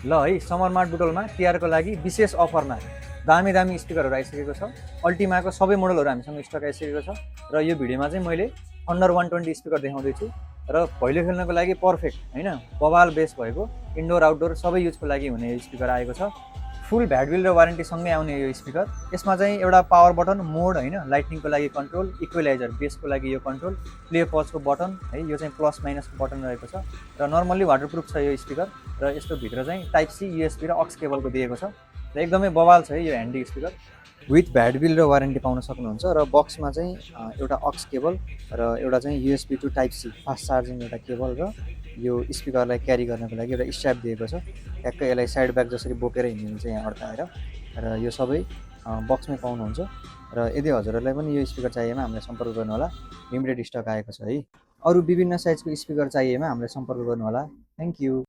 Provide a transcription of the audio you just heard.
ल है summer mart बुटोलमा तिहारको लागि विशेष अफरमा दामी दामी स्पिकरहरू आइसकेको छ। अल्टिमाको सबै मोडलहरू हामीसँग स्टक आइसकेको छ र यो भिडियोमा चाहिँ मैले अन्डर 120 स्पिकर देखाउँदैछु र भैलो खेल्नको लागि पर्फेक्ट होइन, बवाल बेस भएको इन्डोर आउटडोर सबै युजको लागि हुने यो स्पिकर आएको छ। फुल भ्याट बिल र वारेन्टीसँगै आउने यो स्पिकर। यसमा चाहिँ एउटा पावर बटन, मोड होइन, लाइटनिङको लागि कन्ट्रोल, इक्वेलाइजर बेसको लागि यो कन्ट्रोल, प्ले पजको बटन है, यो चाहिँ प्लस माइनसको बटन रहेको छ र नर्मल्ली वाटरप्रुफ छ यो स्पिकर र यस्तो भित्र चाहिँ टाइप सी, युएसबी र अक्स केबलको दिएको छ र एकदमै बवाल छ है यो handy speaker. With VAT bill र वारेन्टी पाउन सक्नुहुन्छ र बक्समा चाहिँ एउटा अक्स केबल र एउटा चाहिँ USB to type C fast charging एउटा केबल र यो स्पिकरलाई क्यारी गर्नको लागि एउटा स्ट्र्याप दिएको छ। ट्याक्कै यसलाई साइड ब्याग जसरी बोकेर हिँड्नु चाहिँ यहाँ अड्काएर र यो सबै बक्समै पाउनुहुन्छ र यदि हजुरहरूलाई पनि यो स्पिकर चाहिएमा हामीलाई सम्पर्क गर्नुहोला। लिमिटेड स्टक आएको छ है। अरू विभिन्न साइजको स्पिकर चाहिएमा हामीलाई सम्पर्क गर्नुहोला। Thank you.